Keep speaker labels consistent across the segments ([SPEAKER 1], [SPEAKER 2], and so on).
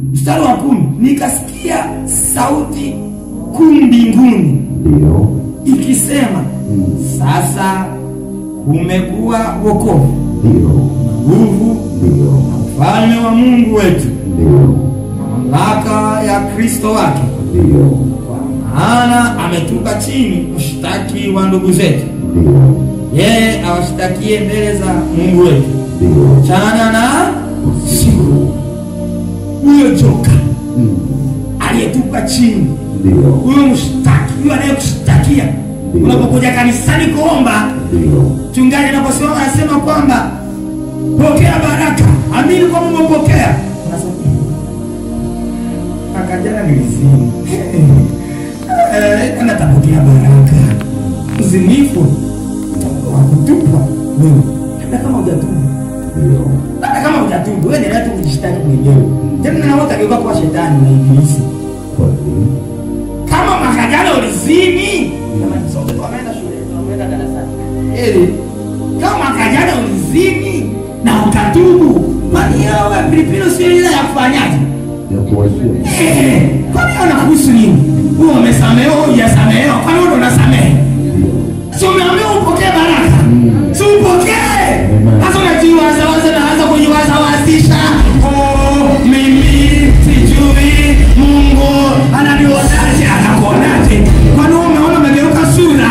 [SPEAKER 1] Mstari wa 10, nikasikia sauti kuu mbinguni ikisema, sasa kumekuwa wokovu, nguvu, ufalme wa Mungu wetu, na mamlaka ya Kristo wake, kwa maana ametupa chini mshtaki wa ndugu zetu, yeye awashtakie mbele za Mungu wetu mchana na usiku. Huyo joka aliyetupa chini, huyo mshtaki, huyo anayekushtakia unapokuja kanisani kuomba, mchungaji anaposema anasema kwamba pokea baraka, amini kwa Mungu pokea. Unasema akajana nilizini. Anatapokea baraka. Mzinifu wa kutupwa wewe. Hata kama hujatubu. Hata kama hujatubu, wewe endelea tu kujishtaki mwenyewe. Tena na wote angekuwa kwa shetani na ibilisi. Kama makajana ulizini, jamani sote tunaenda shule, tunaenda darasani. Kama makajana ulizini na ukatubu, kwani wewe pilipili sio ile ya kufanyaje?
[SPEAKER 2] Ya kuwashia.
[SPEAKER 1] Kwani unakuhusu nini? Wewe umesamehewa, hujasamehewa, kwani wewe unasamehe? Si umeambiwa upokee baraka? Si upokee. Sasa unajiwaza waza na anza kujiwaza wazisha. Oh, mimi sijui Mungu ananionaje, anakuonaje? Kwani wewe umeona umegeuka sura?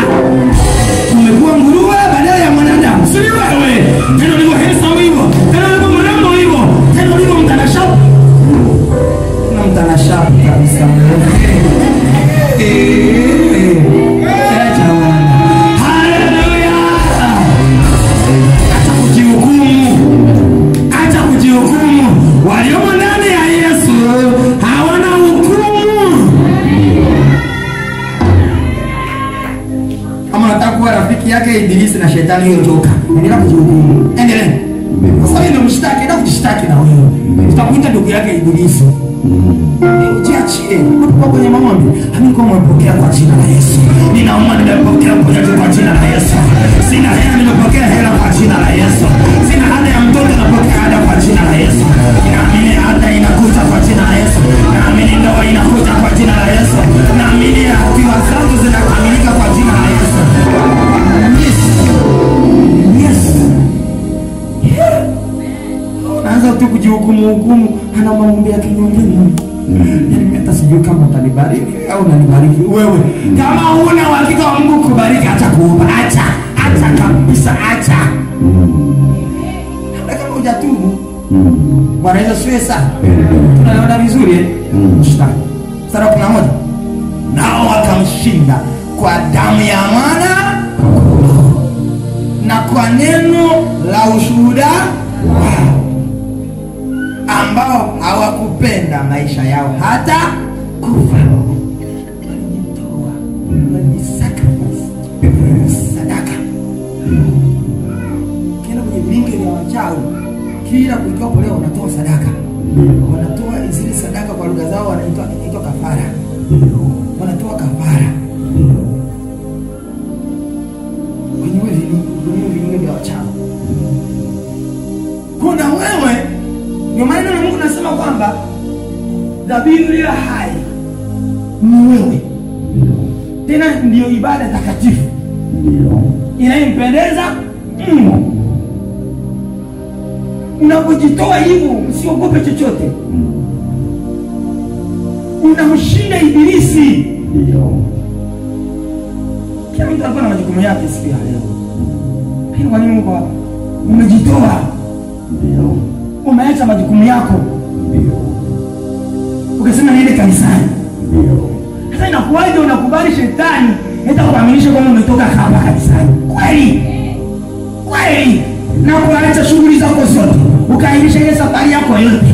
[SPEAKER 1] Umekuwa nguruwe badala ya mwanadamu. Si wewe. Tena ulivyo handsome hivyo. Tena ulivyo mrembo hivyo. Tena ulivyo mtanashati. Kuna mtanashati kabisa. Acha kujihukumu. Waliomo ndani ya Yesu hawana hukumu. Kama unataka kuwa rafiki yake Ibilisi na shetani, hiyo joka, endelea kujihukumu. Endelea. Kwa sababu ndio mshtaki, ndio kujishtaki na wewe. Utakuita ndugu yake Ibilisi. Ujiachie. Unapokuwa kwenye maombi, amini kwa umepokea kwa jina la Yesu. Ninaomba nimepokea uponyaji kwa jina la Yesu. Sina hela, nimepokea hela kwa jina la Yesu. Sina ada ya mtoto, napokea ada kwa jina la Yesu. Naamini ada inakuja kwa jina la Yesu. Naamini ndoa inakuja kwa jina la Yesu. Naamini hatua zangu zinakamilika kwa jina la Yesu. Yes. Yes. Yeah. Unaanza tu kujihukumu hukumu, ana maombi ya kinyonge. Yaani hata sijui kama utanibariki au unanibariki wewe. Kama huna uhakika wa Mungu kubariki, acha kuomba. Acha, acha kabisa, acha. Hata kama hujatubu. Bwana Yesu asifiwe sana. Tunaona vizuri eh? Mstari. Mstari wa 11. Nao wakamshinda kwa damu ya mwana na kwa neno la ushuhuda wao, ambao hawakupenda maisha yao hata kufa. Walijitoa, walijisacrifice, sadaka. Kila kwenye vingi vya wachawi, kila kuitwapo leo wanatoa sadaka. Wanatoa zile sadaka kwa lugha zao wanaitwa kafara. Wanatoa kafara. Kwenye vingi vya wachawi. Kuna wewe, ndio maana Mungu anasema kwamba dhabihu iliyo hai ni wewe. Tena ndio ibada takatifu inayompendeza Mungu. Unapojitoa hivyo, usiogope chochote. Unamshinda ibilisi. Kila mtu alikuwa na majukumu yake siku ya leo. Lakini kwa nini uko hapa? Umejitoa. Umeacha majukumu yako. Ukasema niende kanisani. Sasa inakuwaje unakubali shetani hata kuaminisha kwamba umetoka hapa kanisani? Kweli? Kweli? Na kuacha shughuli zako zote, ukaahirisha ile safari yako yote,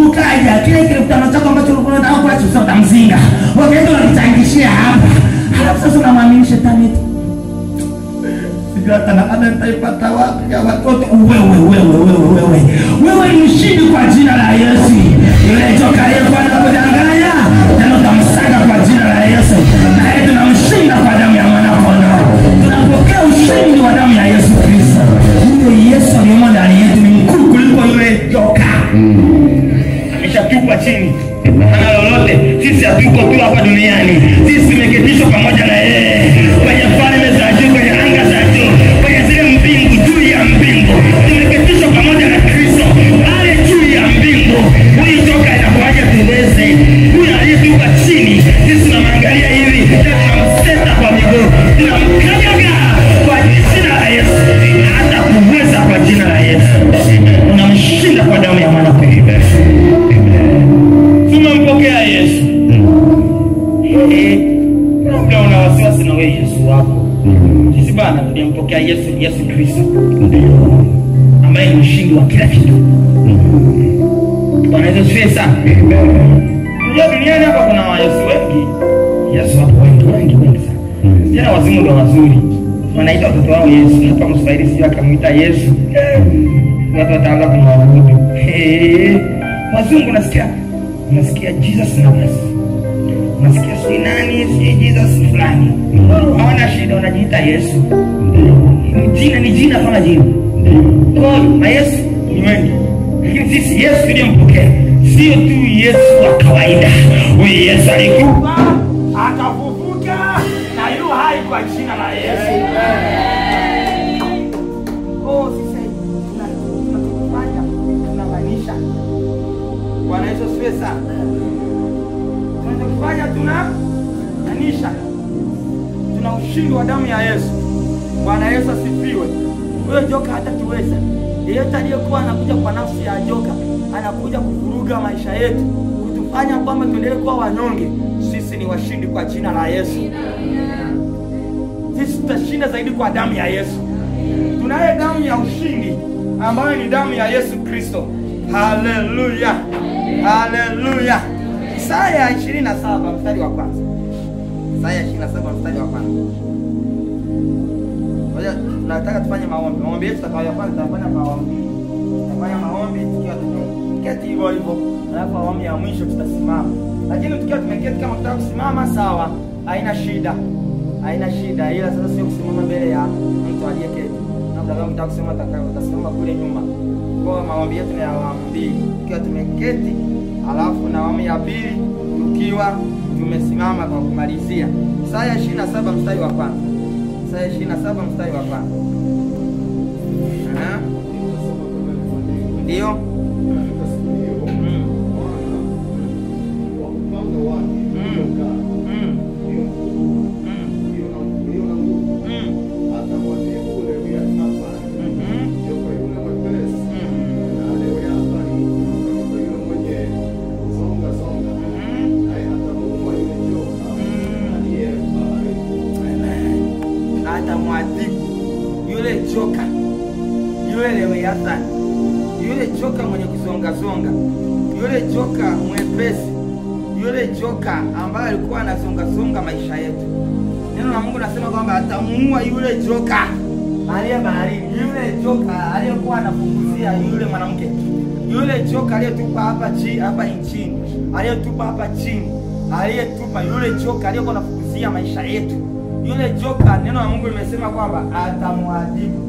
[SPEAKER 1] ukaja kile kile mkutano chako ambacho ulikuwa unataka kula cha utamzinga, wakaenda unachangishia hapa. Halafu sasa unamwamini shetani eti sijui hata na ada nitaipata wapi ya watoto. Wewe wewe wewe wewe wewe ni mshindi kwa jina la Yesu. Yule joka aliyekuwa anakudanganya tena utamsaka kwa jina la Yesu, na yeye tunamshinda kwa damu ya mwana kondoo. Tunapokea ushindi wa damu ya Yesu Kristo. Yule Yesu aliye ndani yetu ni mkuu kuliko yule joka. Ameshatupwa aliyetupa chini hana lolote. Sisi hatuko tu hapa duniani, sisi tumeketishwa pamoja na yeye kwenye falme za juu, kwenye anga za juu, kwenye zile mbingu, juu ya mbingu. Tumeketishwa pamoja na Kristo pale juu ya mbingu. Huyu joka inakuaje tuweze? Huyu aliyetupa chini, sisi tunamwangalia hivi, tunamseta kwa miguu, tunamkanyaga kwa jina la Yesu. Hata kuweza kwa jina la Yesu. Unamshinda kwa damu ya mwana kondoo. Tumempokea Yesu. Labda una wasiwasi na wewe Yesu wako. Sisi bana tulimpokea Yesu, Yesu Kristo.
[SPEAKER 2] Ndio.
[SPEAKER 1] Ambaye ni mshindi wa kila kitu. Bwana Yesu asifiwe sana. Unajua duniani hapa kuna Yesu wengi. Yesu hapo wengi wengi wengi sana. Tena wazimu ndio wazuri. Wanaita watoto wao Yesu. Hapa Mswahili sio akamuita Yesu. Watu wataanza kumwabudu. Wazungu nasikia, nasikia Jesus na basi. Nasikia si nani, si Jesus fulani. Hawana shida, wanajiita Yesu. Jina ni jina kama jina. Kwa hiyo na Yesu ni wengi. Lakini sisi Yesu tulimpokea sio tu Yesu wa kawaida. Huyu Yesu alikufa, akafufuka na yu hai kwa jina la Yesu. Oh, sisi tunachofanya tunamaanisha. Bwana Yesu asifiwe sana. Tunachofanya tunamaanisha. Tuna ushindi wa damu ya Yesu. Bwana Yesu asifiwe. Huyo joka hatatuweza. Yeyote aliyekuwa anakuja kwa nafsi ya joka, anakuja kuvuruga maisha yetu, kutufanya kwamba tuendelee kuwa wanyonge. Sisi ni washindi kwa jina la Yesu. Sisi tutashinda zaidi kwa damu ya Yesu. Tunaye damu ya ushindi ambayo ni damu ya Yesu Kristo. Haleluya. Haleluya. Isaya 27 mstari wa kwanza. Isaya 27 mstari wa kwanza. Ngoja tunataka tufanye maombi. Maombi yetu tutakayofanya tutafanya maombi. Tutafanya maombi tukiwa tumeketi hivyo hivyo. Alafu awamu ya mwisho tutasimama. Lakini tukiwa tumeketi kama tutaka kusimama sawa, haina shida. Haina shida, ila sasa sio kusimama mbele ya mtu aliyeketi. Labda kama mtaka kusimama utasimama kule nyuma. Kwa maombi yetu ni ya awamu mbili. Tukiwa tumeketi, alafu na awamu ya pili tukiwa tumesimama kwa kumalizia. Isaya 27 mstari wa kwanza. Isaya 27 mstari wa kwanza. Ndio. Yule joka, yule Lewiathani, yule joka mwenye kuzongazonga, yule joka mwepesi, yule joka ambaye alikuwa anazongazonga maisha yetu. Neno la Mungu nasema kwamba atamuua yule joka aliye baharini, yule joka aliyekuwa anafukuzia yule mwanamke, yule joka aliyetupa hapa chini, hapa nchini, aliyetupa hapa chini, aliyetupa yule joka aliyekuwa anafukuzia maisha yetu. Yule joka, neno la Mungu limesema kwamba atamwadhibu.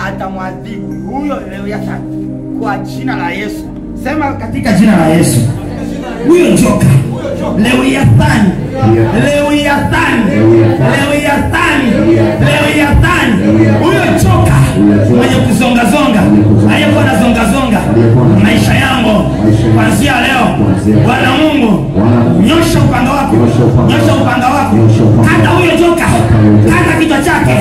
[SPEAKER 1] Atamwadhibu huyo Lewiathani kwa jina la Yesu. Sema katika jina la Yesu. Huyo joka Lewiathani, Lewiathani, Lewiathani, Lewiathani, huyo joka mwenye kuzongazonga, aliyekuwa anazongazonga maisha yangu kuanzia leo, Bwana Mungu, nyosha upanga wako, nyosha upanga wako, kata huyo joka, kata kichwa chake.